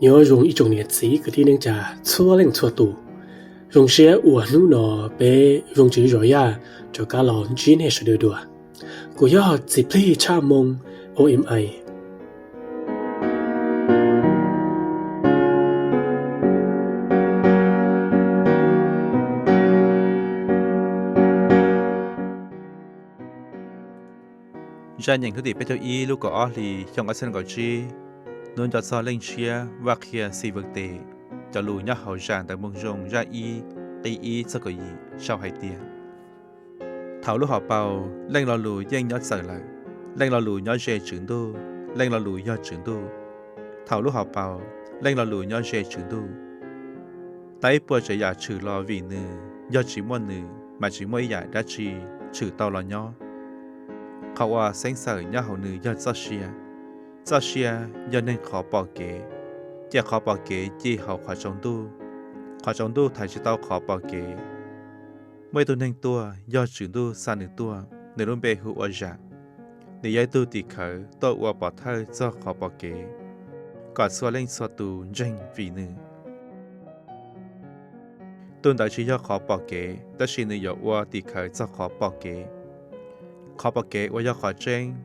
Nyob zoo ib tsoom niam txiv kwv tij neej tsa txhua leej txhua tus. Zoo siab uas hnub no peb Zoo Tswv Zos Yaj rov qab los ntsib nej sawv daws dua. Kuv yog Txiv Plig Tshaj Moo, O M I. Zaj nyeem hnub tim peb caug ib lub kaum ob hli xyoo ob txhiab nees nkaum tsib, hnub nco txog Leej Ntshiab Vaj Qhia Xis Vees Tes. Cov lus nyob hauv Zam Ntawv Moo Zoo zaj ib, qib ib txog kaum yim sau hais tias, thaum lub hauv paus Leej Lo Lus yeej nyob txawm lawm. Leej Lo Lus nyob ze Tswv Ntuj, Leej Lo Lus yog Tswv Ntuj. Thaum lub hauv paus Leej Lo Lus nyob ze Tswv Ntuj, tau ib puas tsav yam tshwm los vim nws, yog tsis muaj nws mas tsis muaj ib yam dab tsi tshwm tau los nyob. Qhov uas xeeb xawm nyob hauv nws yog txoj sia. Txoj sia yog neeg qhov pom kev, ces qhov pom kev ci hauv qhov tsaus ntuj, qhov tsaus ntuj thaiv tsis tau qhov pom kev. Muaj ib tug neeg tuaj, yog Tswv Ntuj xa nws tuaj, nws lub npe hu ua Zam. Nws yog ib tug tim khawv tuaj ua pov thawj txog qhov pom kev, kom txhua leej txhua tus ntseeg vim nws. Tus ntawd tsis yog qhov pom kev, tab sis nws yuav ua tim khawv txog qhov pom kev. Qhov pom kev uas yog qhov tseeb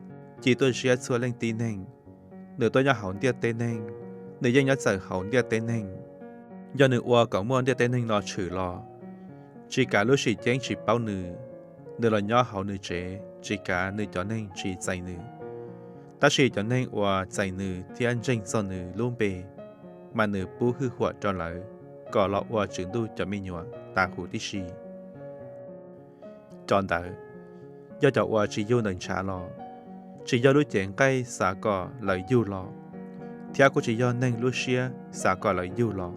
ci tuaj ziab txhua leej tib neeg. Nws tuaj nyob hauv ntiaj teb neeg, nws yeej nyob txawm hauv ntiaj teb neeg. Yog nws ua kom muaj ntiaj teb neeg no tshwm los, tsis kav lub sim ceeb tsis paub nws, nws los nyob hauv nws tsev, tsis kav nws cov neeg tsis txais nws. Tab sis cov neeg uas txais nws thiab ntseeg txog nws lub npe, mas nws pub hwj huam rau lawv kom los ua Tswv Ntuj cov me nyuam tas huv tib si. Cov ntawd yog cov uas tsis yug ntawm ntshav los, tsis yog lub cev nqaij xav kom lawv yug los, thiab kuj tsis yog neeg lub siab xav kom lawv yug los.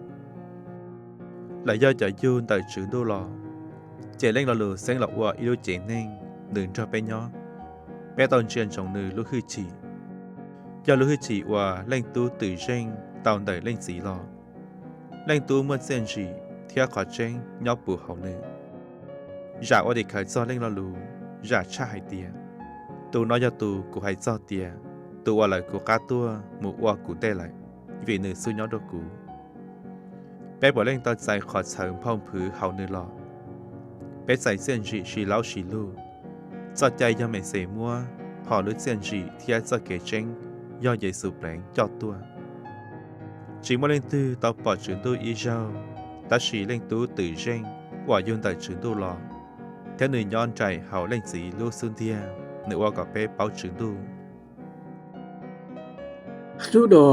Lawv yog cov yug ntawm Tswv Ntuj los, ces Leej Lo Lus xeeb los ua ib lub cev neeg, nws nrog peb nyob. Peb tau ntsia ntsoov nws lub hwj chim, yog lub hwj chim uas Leej Tub twm zeej tau ntawm Leej Txiv los. Leej Tub muaj txiaj ntsim thiab qhov tseeb nyob puv hauv nws. Zam ua tim khawv txog Leej Lo Lus, Zam tshaj hais tias, tus no yog tus kuv hais txog tias, tus uas lawv kuv qab tuaj mus ua kuv ntej lawm, vim nws xub nyob dua kuv. Peb puav leej tau txais qhov txhawv nphau nphwv hauv nws los. Peb txais txiaj ntsim sib laub sib lug. Txoj cai yog Mexes muab, hos lub txiaj ntsim thiab txoj kev tseeb yog Yexus Pleev coj tuaj. Tsis muaj leej twg tau pom Tswv Ntuj ib zaug, tab sis Leej Tub twm zeej uas yug ntawm Tswv Ntuj los, thiab nws nyob nraim hauv Leej Txiv lub xub ntiag, nws ua kom peb paub Tswv Ntuj. Hnub no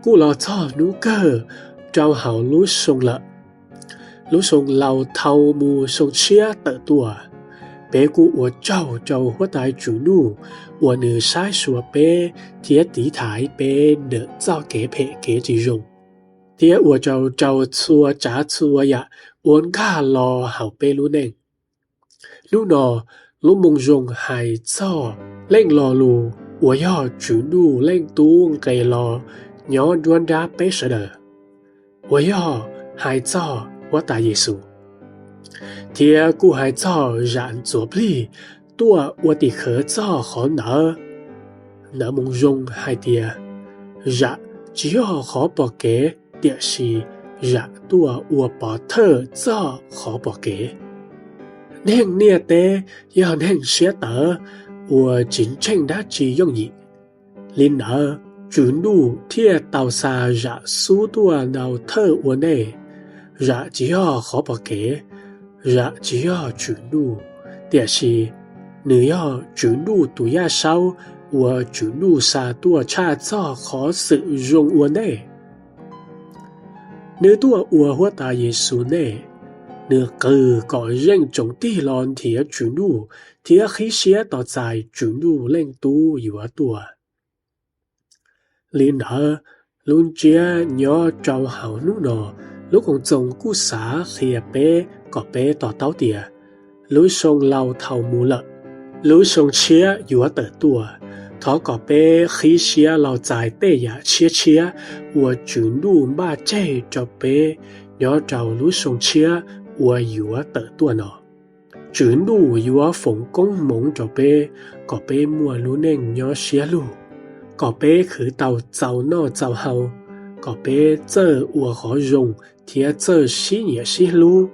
kuj los txog hnub kawg rau hauv lub xyoo lawm. Lub xyoo laus dhau mus xyoo tshiab tawm tuaj, peb kuj ua tsaug rau Huab Tais Tswv Ntuj uas nws saib xyuas peb thiab tiv thaiv peb ntawm txoj kev phem kev tsis zoo, thiab ua rau rau txhua tsav txhua yam ua nkag los hauv peb lub neej. Hnub no, lub Moo Zoo hais txog Leej Lo Lus uas yog Tswv Ntuj Leej Tub nqes los nyob nruab nrab peb sawv daws, uas yog hais txog Huab Tais Yexus, thiab kuj hais txog Zam Ntxuav Plig tuaj ua tim khawv txog qhov ntawd. Ntawv Moo Zoo hais tias, Zam tsis yog qhov pom kev, tiam sis Zam tuaj ua pov thawj txog qhov pom kev. Neeg ntiaj teb yog neeg siab tawv uas tsis ntseeg dab tsi yooj yim. Li ntawd, Tswv Ntuj thiaj tau xa Zam xub tuaj tau thawj ua ntej. Zam tsis yog qhov pom kev, Zam tsis yog Tswv Ntuj, tiam sis nws yog Tswv Ntuj tus yaj saub uas Tswv Ntuj xa tuaj tshaj txog qhov xwm zoo ua ntej. Nws tuaj ua Huab Tais Yexus ntej, nws qw kom zeej tsoom tig los nrhiav Tswv Ntuj thiab qhib siab tos txais Tswv Ntuj Leej Tub yuav tuaj. Li ntawd, lub ntsiab nyob rau hauv hnub no, lub Koom Txoos kuj xav qhia peb kom peb to taub tias, lub xyoo laus dhau mus lawm, lub xyoo tshiab yuav tawm tuaj. Thov kom peb qhib siab los txais tej yam tshiab tshiab uas Tswv Ntuj npaj tseg rau peb nyob rau lub xyoo tshiab uas yuav tawm tuaj no. Tswv Ntuj yuav foom koob hmoov rau peb, kom peb muaj lub neej nyob siab lug, kom peb khwv tau txaus noj txaus haus, kom peb txawj ua qhov zoo thiab txawj sib nyiam sib hlub.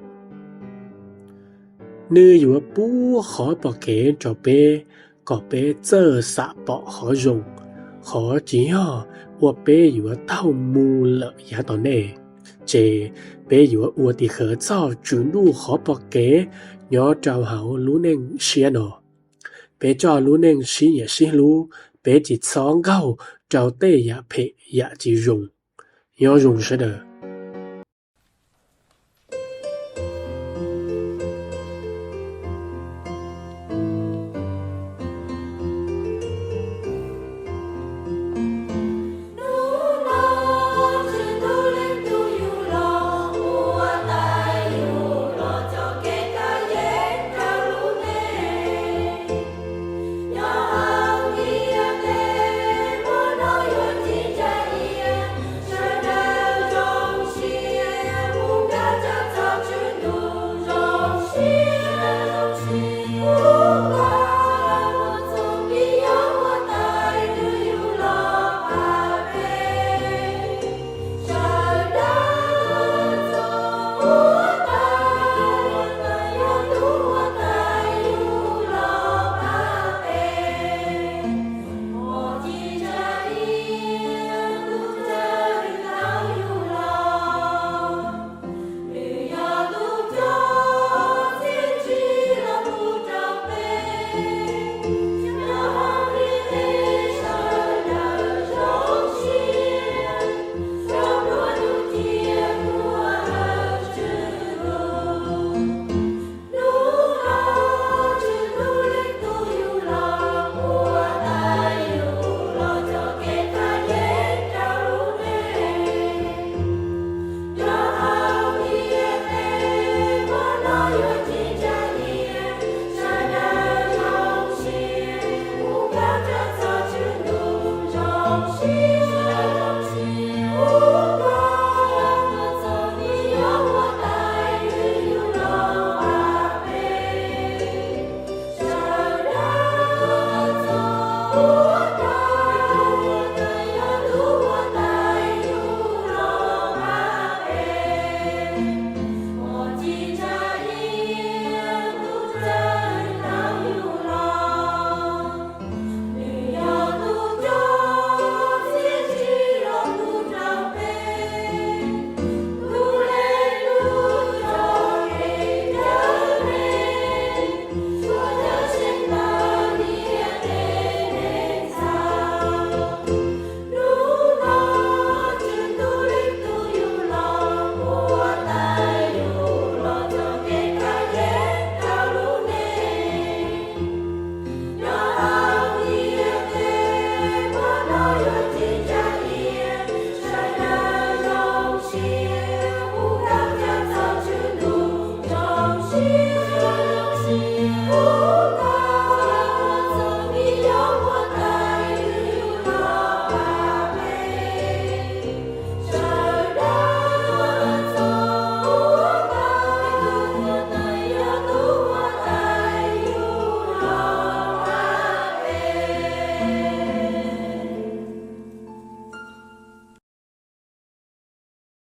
Nws yuav pub qhov pom kev rau peb kom peb txawj xam pom qhov zoo. Qhov tsis yog ua peb yuav taug mus lawm yav tom ntej, ces peb yuav ua tim khawv txog Tswv Ntuj qhov pom kev nyob rau hauv lub neej siab no. Peb coj lub neej sib nyiam sib hlub, peb tsis txhob nkaug rau tej yam phem yam tsis zoo. Nyob zoo sawv daws.